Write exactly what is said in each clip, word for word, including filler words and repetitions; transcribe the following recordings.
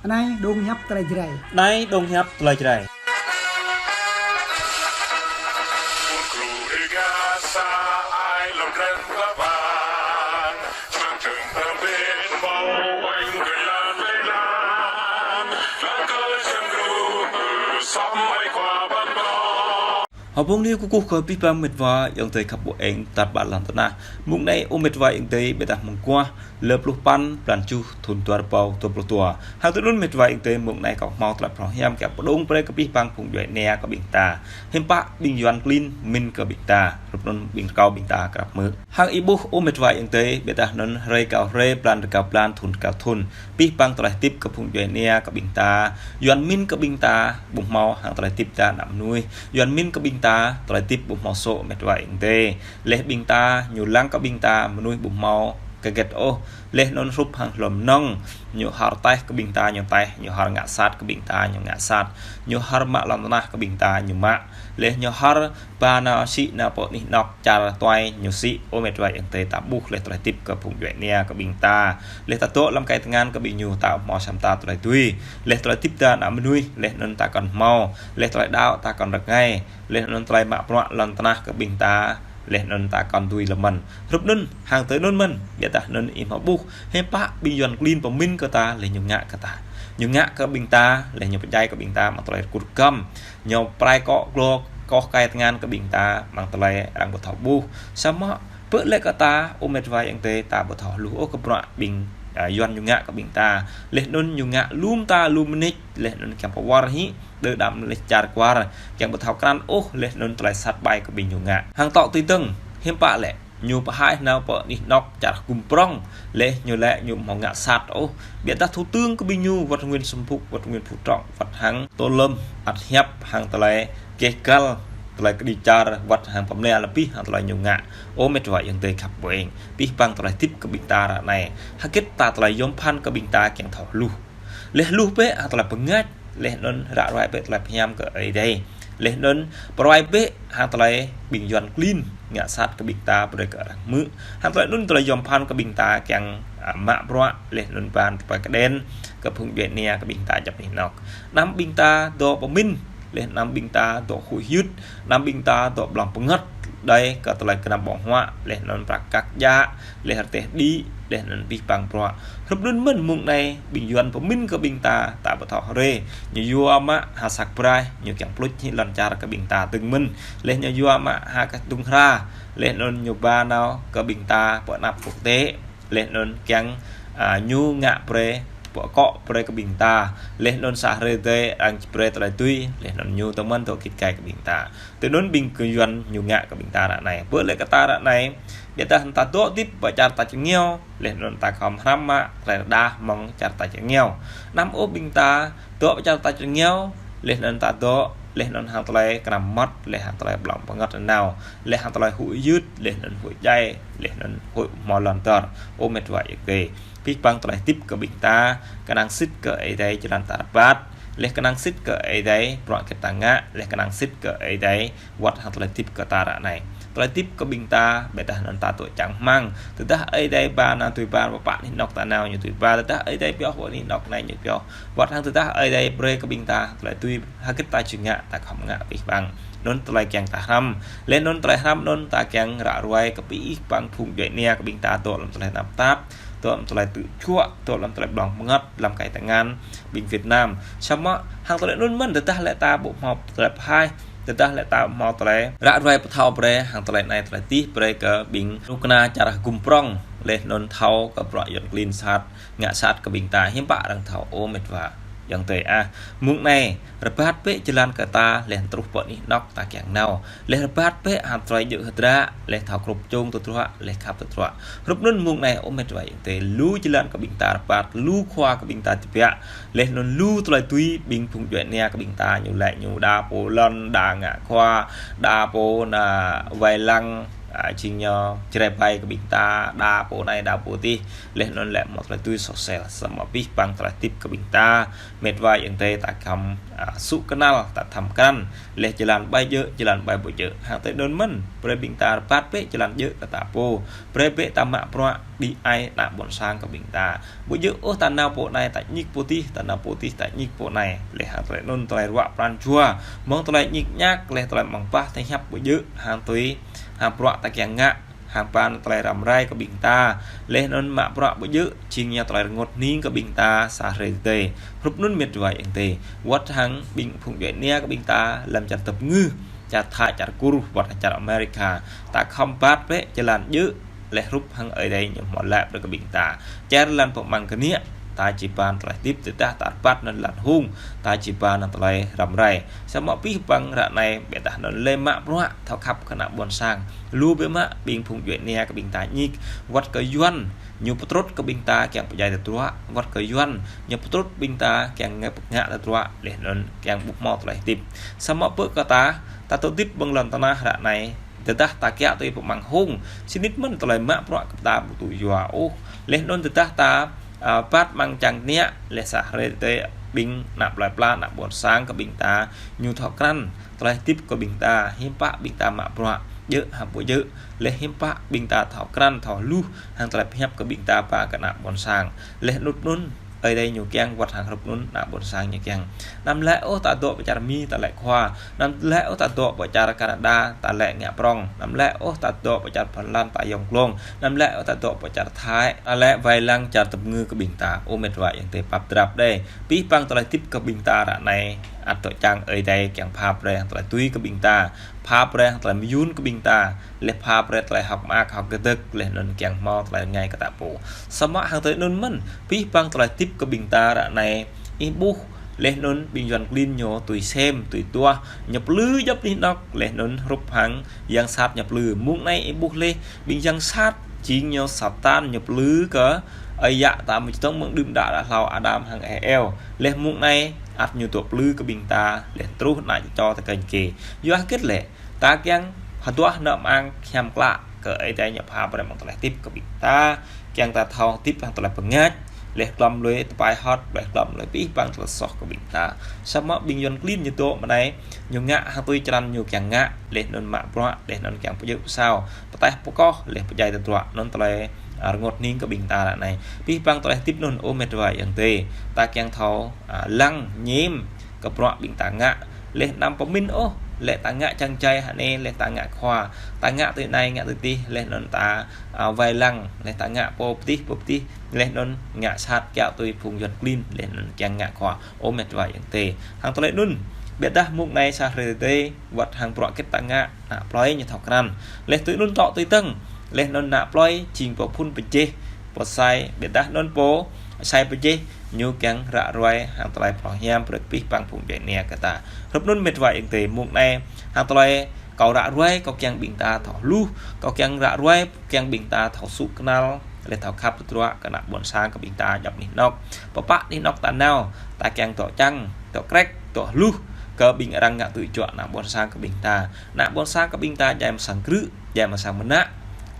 Anai dong hiăp tơlơi Jrai. Anai dong hiăp tơlơi Jrai. Hơbông ni kơkuh kơ abih bang met wa ayŏng adơi khăp ƀu eng tar ƀar lŏn tơnah. Mông anai ơ met wa ayŏng adơi, ƀiădah mơguah lơ pluh păn, blan tơjuh, thun dua rơbâo dua pluh dua. Hăng tui anŭn met wa ayŏng adơi, mông anai kâo hmâo tơlơi phrâo hiam kiăng pơdŏng brơi kơ abih bang phung djuai ania kơ ƀing ta. Hiư̆m pă ƀing Yuan klin pơmĭn kơ ƀing ta. Hrup anŭn ƀing rơkâo ƀing ta krăp hmư̆. Hăng ih ƀuh ơ met wa ayŏng adơi, ƀiădah anŭn hrơi kơ hrơi, blan kơ blan, thun kơ thun. Abih bang tơlơi hơdip kơ phung djuai ania kơ ƀing ta. Yuan pơmĭn kơ ƀing ta ƀu hmâo hăng tơlơi hơdip ta ană mơnuih. Yuan pơmĭn kơ ƀing ta tơlơi hơdip ƀu hmâo sô̆ met wa ayŏng adơi. Laih ƀing ta ñu lăng kơ ƀing ta mơnuih ƀu hmâo hơget ôh. Laih anŭn hrup hăng hlô mơnơ̆ng, ñu hor taih kơ ƀing ta ñu taih, ñu hor ngă sat kơ ƀing ta ñu ngă sat, ñu hor mă lŏn tơnah kơ ƀing ta ñu mă. Laih ñu hor ba nao sĭ nao pơ anih anŏk čar tuai ñu sĭ, ơ met wa ayŏng adơi, ta ƀuh laih tơlơi hơdip kơ phung djuai ania kơ ƀing ta. Laih ta dŏ amăng tơkai tơngan kơ ƀing ñu, ta hmâo samơ̆ ta tơlơi dưi. Laih tơlơi hơdip ta ană mơnuih, laih anŭn ta kŏn hmâo. Laih tơlơi đaŏ ta kŏn rơngai. Laih anŭn tơlơi mă bruă lŏn tơnah kơ ƀing ta, laih anŭn ta kŏn dưi lơmơ̆n. Hrup anŭn, hăng tui anŭn mơ̆n, ƀiădah anŭn ih hmâo ƀuh, hiư̆m pă ƀing Yuan klin pơmĭn kơ ta, laih ñu ngă kơ ta. Ñu ngă kơ ƀing ta, laih ñu pơdjai kơ ƀing ta amăng tơlơi rơkut rơkăm. Ñu pơrai akŏ glô, akŏ tơkai tơngan kơ ƀing ta amăng tơlơi arăng ƀu thâo ƀuh. Samơ̆ pơ lĕ kơ ta, ơ met wa ayŏng adơi, ta ƀu thâo hluh ôh kơ bruă ƀing, a, Yuan ñu ngă kơ ƀing ta. Laih anŭn ñu ngă lŏm ta lŏm mơneč, laih anŭn kiăng pơwar hĭ, đơ đam laih čar kwar, kiăng ƀu thâo krăn ôh, laih anŭn tơlơi sat ƀai kơ ƀing ñu ngă. Hăng tŏ tui dơ̆ng, hiư̆m pă lĕ, ñu pơhaih nao pơ anih anŏk čar hơgŭm prŏng, laih ñu lĕ ñu ƀu hmâo ngă sat ôh. Ƀiădah thủ tướng kơ ƀing ñu, wơ̆t Nguyễn Xuân Phúc, wơ̆t Nguyễn Phú Trọng, wơ̆t hăng Tô Lâm, ăt hiăp hăng tơlơi keh găl, tơlơi kơđi čar, wơ̆t hăng pơmlĕ lơbih hăng tơlơi ñu ngă. Ơ met wa ayŏng adơi khăp ƀu eng, abih bang tơlơi hơdip kơ ƀing ta ră anai. Hơget ta tơlơi yom pơphan kơ ƀing ta kiăng thâo hluh. Laih hluh bĕ hăng tơlơi bơngač, laih anŭn ră ruai bĕ tơlơi pơhiam kơ Ơi Adai. Laih anŭn pơruai bĕ hăng tơlơi ƀing Yuan klin ngă sat kơ ƀing ta brơi kơ arăng hmư̆. Hăng tơlơi anŭn tơlơi yom pơphan kơ ƀing ta kiăng, a, mă bruă, laih anŭn ban tơpai kơđen kơ phung djuai ania kơ ƀing ta djŏp anih anŏk. Anăm ƀing ta dŏ pơmĭn, laih anăm ƀing ta dŏ huĭ hyưt, anăm ƀing ta dŏ blŏng pơngăt đơi kơ tơlơi kơnăm ƀơ̆ng huă, laih anŭn prăk kăk djă, laih rơteh đĭ, laih anŭn abih bang bruă. Hrup anŭn mơ̆n mông anai, ƀing Yuan pơmĭn kơ ƀing ta, ta ƀu thâo hrơi. Ñu yua mă ha săk braih, ñu kiăng pluč hĭ lŏn čar kơ ƀing ta dơ̆ng mơ̆n. Laih ñu yua mă ha kơ dŭng hra, laih anŭn ñu ba nao kơ ƀing ta pơ anăp quốc tế. Laih anŭn kiăng, a, ñu ngă brơi, pơkŏ brơi kơ ƀing ta. Laih anŭn sa hrơi tơi, arăng či brơi tơlơi dưi, laih anŭn ñu tơmăn tŏ kĭt kai kơ ƀing ta. Tui anŭn ƀing kơ Yuan ñu ngă kơ ƀing ta ră anai. Pơ lĕ kơ ta ră anai, ƀiădah ta dŏ hơdip pơ čar tač rơngiao, laih anŭn ta khŏm hrăm mă tơlơi rơđah mơ̆ng čar tač rơngiao. Anăm ôh ƀing ta dŏ pơ čar tač rơngiao, laih anŭn ta dŏ, laih anŭn hăng tơlơi kơnăm mơmŏt, laih hăng tơlơi blŏng pơngăt nanao, laih hăng tơlơi huĭ hyưt, laih anŭn huĭ djai, laih anŭn huĭ hmâo lŏn dơr. Ơ met wa ayŏng adơi, abih bang tơlơi hơdip kơ ƀing ta, kơnang sĭt kơ Ơi Adai jơlan ta rơbat. Laih kơnang sĭt kơ Ơi Adai bruă hơget ta ngă, laih kơnang sĭt kơ Ơi Adai wơ̆t hăng tơlơi hơdip kơ ta ră anai. Tơlơi hơdip kơ ƀing ta, ƀiădah anŭn ta dŏ čang rơmang. Tơdah Ơi Adai ba nao dưi ba, pơ anih anŏk ta nao ñu dưi ba, tơdah Ơi Adai pioh pơ anih anŏk anai ñu pioh. Wơ̆t hăng tơdah Ơi Adai brơi kơ ƀing ta tơlơi dưi, hơget ta či ngă, ta khŏm ngă abih bang. Anŭn tơlơi kiăng ta hrăm. Laih anŭn tơlơi hrăm anŭn ta kiăng ră ruai kơ abih bang phung djuai ania kơ ƀing ta dŏ amăng tơlơi tơnap tap, dŏ amăng tơlơi tŭ juă, dŏ amăng tơlơi blŏng pơngăt, amăng tơkai tơngan ƀing Việt Nam. Samơ̆ hăng tơlơi anŭn mơ̆n, tơdah lĕ ta ƀu hmâo tơlơi pơhaih, tơdah lĕ ta ƀu hmâo tơlơi ră ruai pơthâo brơi hăng tơlơi anai tơlơi adih brơi kơ ƀing kơnuk kơna čar hơgŭm prŏng, laih anŭn thâo kơ bruă Yuan klin sat, ngă sat kơ ƀing ta, hiư̆m pă arăng thâo, ơ met wa ayŏng adơi ah. Mông anai, rơbat bĕ jơlan kơ ta, laih truh pơ anih anŏk ta kiăng nao. Laih rơbat bĕ hăng tơlơi djơ̆ hơdră, laih thâo krŭp čong tơdruă, laih khăp tơdruă. Hrup anŭn mông anai, ơ met wa ayŏng adơi, lu jơlan kơ ƀing ta rơbat, lu khua kơ ƀing ta tơbiă. Laih anŭn lu tơlơi dưi ƀing phung djuai ania kơ ƀing ta, ñu lĕ ñu đa pô lŏn, đa ngă khua, đa pô nao wai lăng, a, jing ñu jrĕ ƀai kơ ƀing ta, đa pô anai, đa pô adih, laih anŭn lĕ hmâo tơlơi tui soh sel, samơ̆ abih bang tơlơi hơdip kơ ƀing ta, met wa ayŏng adơi ta khŏm, a, sŭ kơnăl, ta thăm krăn, laih jơlan ƀai djơ̆, jơlan ƀai ƀu djơ̆. Hăng tui anŭn mơ̆n, brơi ƀing ta rơbat bĕ jơlan djơ̆ kơ ta pô, brơi bĕ ta mă bruă, đĭ ai ană ƀôn sang kơ ƀing ta. Ƀu djơ̆ ôh ta nao pô anai ta ñik pô adih, ta nao pô adih ta ñik pô anai. Laih hăng tơlơi anŭn tơlơi ruă pran jua, mơ̆ng tơlơi ñik ñak, laih tơlơi mơ̆ng bah tơhñăp ƀu djơ̆, hăng tui, hăng bruă ta kiăng ngă, hăng pran tơlơi răm rai kơ ƀing ta. Laih anŭn mă bruă ƀu djơ̆, jing ñu tơlơi rơngot hning kơ ƀing ta, sa hrơi tơdơi. Hrup anŭn met wa ayŏng adơi. Wơ̆t hăng ƀing phung djuai ania kơ ƀing ta, lăm čar tơp ngư, čar Thai, čar Kur, wơ̆t hăng čar Amerika. Ta khŏm rơbat bĕ jơlan djơ̆, laih hrup hăng Ơi Adai ñu hmâo laĭ brơi kơ ƀing ta. Čar lăn pơmăng kơniă, ta či ba tơlơi hơdip tơdah ta rơbat anŭn lăn hung, ta či ba anŭn tơlơi răm rai. Samơ̆ abih bang ră anai, ƀiădah anŭn lĕ mă bruă, thâo khăp kơ ană ƀôn sang. Lu biă mă, ƀing phung djuai ania kơ ƀing ta ñik, wơ̆t kơ Yuan, ñu pơtrut kơ ƀing ta kiăng pơdjai tơdruă, wơ̆t kơ Yuan, ñu pơtrut ƀing ta kiăng ngă pơngă tơdruă, laih anŭn kiăng ƀu hmâo tơlơi hơdip. Samơ̆ pơ kơ ta, ta tơdip ƀơi lŏn tơnah ră anai, tơdah ta kiaŏ tui pơmăng hung, sĭt nik mơ̆n tơlơi mă bruă kơ ta ƀu tŭ yua ôh. Laih anŭn tơdah ta, a, rơbat amăng čang kơniă, laih sa hrơi tơdơi ƀing ană plơi pla, ană ƀôn sang kơ ƀing ta, ñu thâo krăn, tơlơi hơdip kơ ƀing ta, hiư̆m pă ƀing ta mă bruă, djơ̆ hă ƀu djơ̆, laih hiư̆m pă ƀing ta thâo krăn, thâo hluh, hăng tơlơi pơhiăp kơ ƀing ta ba kơ ană ƀôn sang. Laih anŭn anŭn, Ơi Adai ñu kiăng wơ̆t hăng hrup anŭn ană ƀôn sang ñu kiăng. Anăm lĕ ôh ta dŏ pơ čar Mi ta lĕ khua. Anăm lĕ ôh ta dŏ pơ čar Kanada ta lĕ ngă prŏng. Anăm lĕ ôh ta dŏ pơ čar Phần Lan ta yŏng glông. Anăm lĕ ôh ta dŏ pơ čar Thai ta lĕ wai lăng čar tơp ngư kơ ƀing ta. Ơ met wa ayŏng adơi pap drap đơi. Abih bang tơlơi hơdip kơ ƀing ta ră anai. Ăt dŏ čang Ơi Adai kiăng pha brơi hăng tơlơi tui kơ ƀing ta. Pha brơi hăng tơlơi mơyŭn kơ ƀing ta. Laih pha brơi tơlơi hơ̆k mơak hơ̆k kơdơ̆k, laih anŭn kiăng hmâo tơlơi rơngai kơ ta pô. Samơ̆ hăng tơlơi anŭn mơ̆n, abih bang tơlơi hơdip kơ ƀing ta ră anai, ih ƀuh, laih anŭn ƀing Yuan klin ñu tui sem, tui tuah, ñu plư djŏp anih anŏ, laih anŭn hrup hăng yang sat ñu plư. Mơ̆ng anai ih ƀuh laih, ƀing yang sat, jing ñu Satan ñu plư kơ, ơi yă ta mơ̆ng čơdơ̆ng mơ̆ng đưm đă đă hlâo Adam hăng Êwa. Laih mơ̆ng anai, ăt ñu dŏ plư kơ ƀing ta, laih truh ană čô ta kơñ kê. Yua hơget lĕ, ta kiăng hơduah nao mơ̆ng hiam klă kơ Ơi Adai ñu pha brơi mơ̆ng tơlơi hơdip kơ ƀing ta, kiăng ta thâo hơdip hăng tơlơi pơngač, laih glŏm lui tơpai hŏt, laih glŏm lui abih bang tơlơi soh kơ ƀing ta. Samơ̆ ƀing Yuan klin ñu dŏ mơ̆ng anai, ñu ngă hăng tui črăn ñu kiăng ngă, laih anŭn mă bruă, laih anŭn kiăng pơjơ̆ pơsao, pơtĕh pơkoh, laih pơdjai tơdruă, anŭn tơlơi, a, rơngot hning kơ ƀing ta ră anai. Abih bang tơlơi hơdip anŭn, ơ met wa ayŏng adơi, ta kiăng thâo, a, lăng ñem, kơ bruă ƀing ta ngă. Laih anăm pơmĭn ôh, lĕ ta ngă čang jai hă anai, lĕ ta ngă khua. Ta ngă tui anai, ngă tui adih, laih anŭn ta, a, wai lăng, laih ta ngă pô pơdih, pô pơdih, laih anŭn ngă sat kiaŏ tui phung Yuan klin, laih anŭn kiăng ngă khua. Ơ met wa ayŏng adơi. Hăng tơlơi anŭn, ƀiădah mơ̆ng anai sa hrơi tơdơi, wơ̆t hăng bruă hơget ta ngă, ană plơi ñu thâo krăn. Laih tui anŭn tŏ tui tơ̆ng, laih anŭn ană plơi, jing pô phŭn pơjeh, pô sai, ƀiădah anŭn pô sai pơjeh, ñu kiăng ră ruai hăng tơlơi phrâo hiam brơi kơ abih bang phung djuai ania kơ ta. Hrup anŭn met wa ayŏng adơi mơ̆ng anai, hăng tơlơi kâo ră ruai, kâo kiăng ƀing ta thâo hluh, kâo kiăng ră ruai, kiăng ƀing ta thâo sŭ kơnăl, laih thâo khăp tơdruă kơ ană ƀôn sang kơ ƀing ta djŏp anih anŏ. Pơpă anih anŏ ta nao, ta kiăng dŏ čang, dŏ krĕk, dŏ hluh, kơ ƀing arăng ngă tơjuă ană ƀôn sang kơ ƀing ta. Ană ƀôn sang kơ ƀing ta djai mơ̆ng sang krư̆, djai mơ̆ng sang mơnă,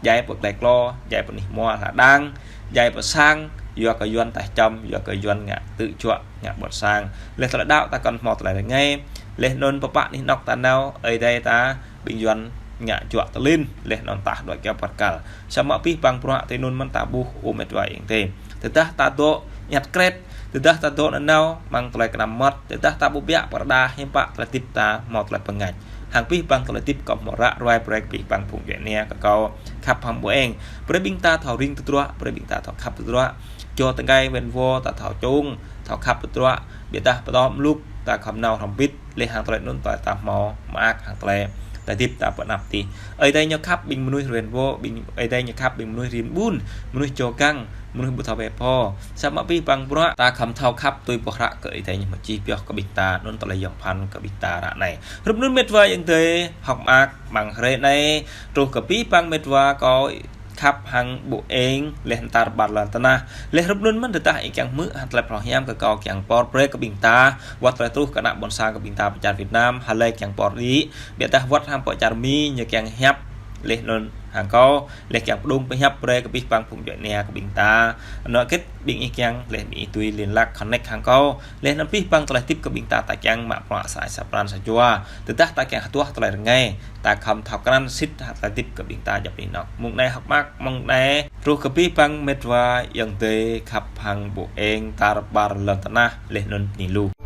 djai pơ glai klô, djai pơ anih hmua hla đang, djai pơ sang, yua kơ Yuan taih čăm, yua kơ Yuan ngă tơjuă, ngă ƀôn sang. Laih tơlơi đaŏ ta kŏn hmâo tơlơi rơngai, laih anŭn pơpă anih anŏ ta nao, Ơi Adai ta, ƀing Yuan ngă juă tơlin, laih anŭn tah đuaĭ kiaŏ pơrkal. Samơ̆ abih bang bruă tui anŭn mơ̆n ta ƀuh, ơ met wa ayŏng adơi. Tơdah ta dŏ ñăt krĕt, tơdah ta dŏ nanao, mơ̆ng tơlơi kơnăm mơmŏt, tơdah ta ƀu biă pơrơđah, hiư̆m pă tơlơi hơdip ta hmâo tơlơi pơngač. Hăng abih bang tơlơi hơdip kâo hmâo ră ruai brơi kơ abih bang phung djuai ania kơ kâo khăp hăng ƀu eng. Brơi ƀing ta thâo ring tơdruă, brơi ƀing ta thâo khăp tơdruă. Čô tơngai wen wo ta thâo čung, thâo khăp tơdruă. Ƀiădah pơtô mluk ta khŏm nao hrŏm bit, laih hăng tơlơi anŭn ta, ta hmâo mơak hăng tơlơi ta hơdip ta pơ anăp adih. Ơi Adai ñu khăp ƀing mơnuih wen wo, ƀing Ơi Adai ñu khăp ƀing mơnuih rin ƀun, mơnuih čô găng, mơnuih ƀu thâo bĕ pô. Samơ̆ abih bang bruă, ta khŏm thâo khăp tui pơhră kơ Ơi Adai ñu mă čih pioh kơ ƀing ta, anŭn tơlơi yŏng pơphan kơ ƀing ta ră anai. Hrup anŭn met wa ayŏng adơi, hơ̆k mơak, mơ̆ng hrơi anai, truh kơ abih bang met wa kâo khăp hăng ƀu eng, laih anŭn tar ƀar lŏn tơnah. Laih hrup anŭn mơ̆n tơdah ih kiăng hmư̆ hăng tơlơi phrâo hiam kơ kâo kiăng pơr brơi kơ ƀing ta, wơ̆t tơlơi truh kơ ană ƀôn sang kơ ƀing ta pơ čar Việt Nam, hlơi kiăng pơr đĭ, ƀiădah wơ̆t hăng pơ čar Mi ñu kiăng hiăp, Laih anŭn hăng kâo, laih kiăng pơdŏng pơhiăp brơi kơ abih bang phung djuai ania kơ ƀing ta. Anŏ kĕt ƀing ih kiăng, laih ƀing ih tui liên lạc connect hăng kâo. Laih anŭn abih bang tơlơi hơdip kơ ƀing ta ta kiăng mă bruă sa ai sa pran sa jua. Tơdah ta kiăng hơduah tơlơi rơngai, ta khŏm thâo krăn sĭt hă tơlơi hơdip kơ ƀing ta djŏp anih anŏ. Mơ̆ng anai hơ̆k mơak, mơ̆ng anai truh kơ abih bang met wa ayŏng adơi khăp hăng ƀu eng tar ƀar lŏn tơnah laih anŭn bơni lu.